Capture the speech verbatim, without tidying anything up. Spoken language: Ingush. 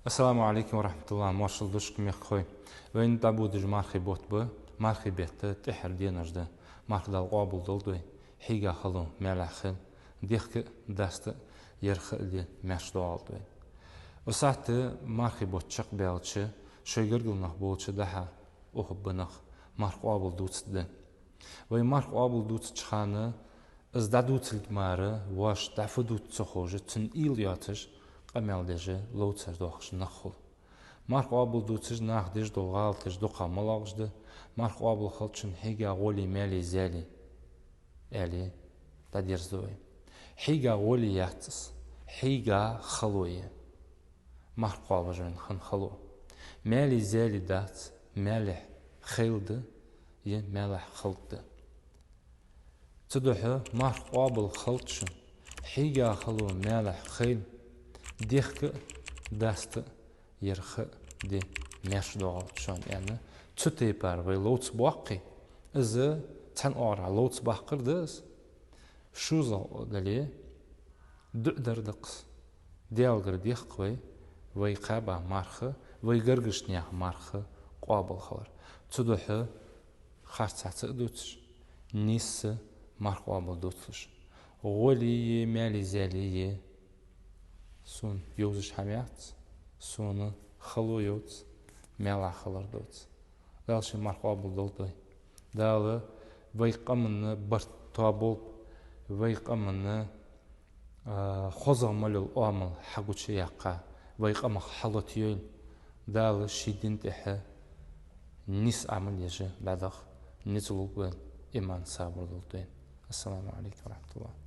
Ассаламу Ӏалайкум ва рахьматуллахӀ, моаршал да шуга, мехкахой. Вайна дӀабодаш мархий бутт ба, мархий бетта тӀеххьара денаш да. Марха Дала къоабал долда вай, хьийга хало маьлехьа хила, дехка а, даста а ер ха а де, маьрша доагӀалда вай. Укх сахьате мархий бутт чакхбаьлча, шоай гаргара нах болча дӀа-хьа ухаб нах марха къоабал дувцаргда. Вай марха къоабал дувцача хана, из дӀадувцалга мара, воаш дӀа фу дувц ца ховш, цун уйла йоацаш, къамаьл деш, ловцаш доахаш нах хул. Марха къоабал дувцаш наха деш дола гӀалаташ дукха малагӀаш да, марха къоабал хилча хьийга гӀолеи маьлеи зелеи, аьле, дӀадерзаду вай. Хьийга гӀоле яц из, хьийга хало я. Марха къоабаш вайна хинна хало. Маьлеи зелеи дац, маьлехьа хила да, е маьлехьа хилда да. Цудухьа марха къоабал хилча, хьийга хало маьлехьа хила, дехка а, даста а ер ха а де, маьрша доагӀалда шоана, аьнна, цу тайпара вай ловца боаккхе, из цхьан оагӀорахьа ловца баккхар да из. ШозлагӀа дале, дуӀа дар да-кх из. Даьлагара дехк вай, вай кхаьба марха, вай гаргарча наьха марха къоабал хилар. Цудухьа харцахьа ца а дувцаш, нийсса марха къоабал дувцалаш. ГӀолеи е, маьлеи зелеи е, сона йовзаш хӀама яц, сона хало йовз, маьлехьа хилар довз. Дала ший марха къоабал долда вай. Дала вай къаманна барт тоаболба, вай къаманна, а, хозагӀа мел йола оамал хьагучаяьккха, вай къамах хьалотайойла. Дала ший дина тӀехьа нийса Ӏамал еш дӀадаха низ лулба вайна, иман, сабар лулда вайна. Ассаламу Ӏалайкум ва рахьматуллахӀ.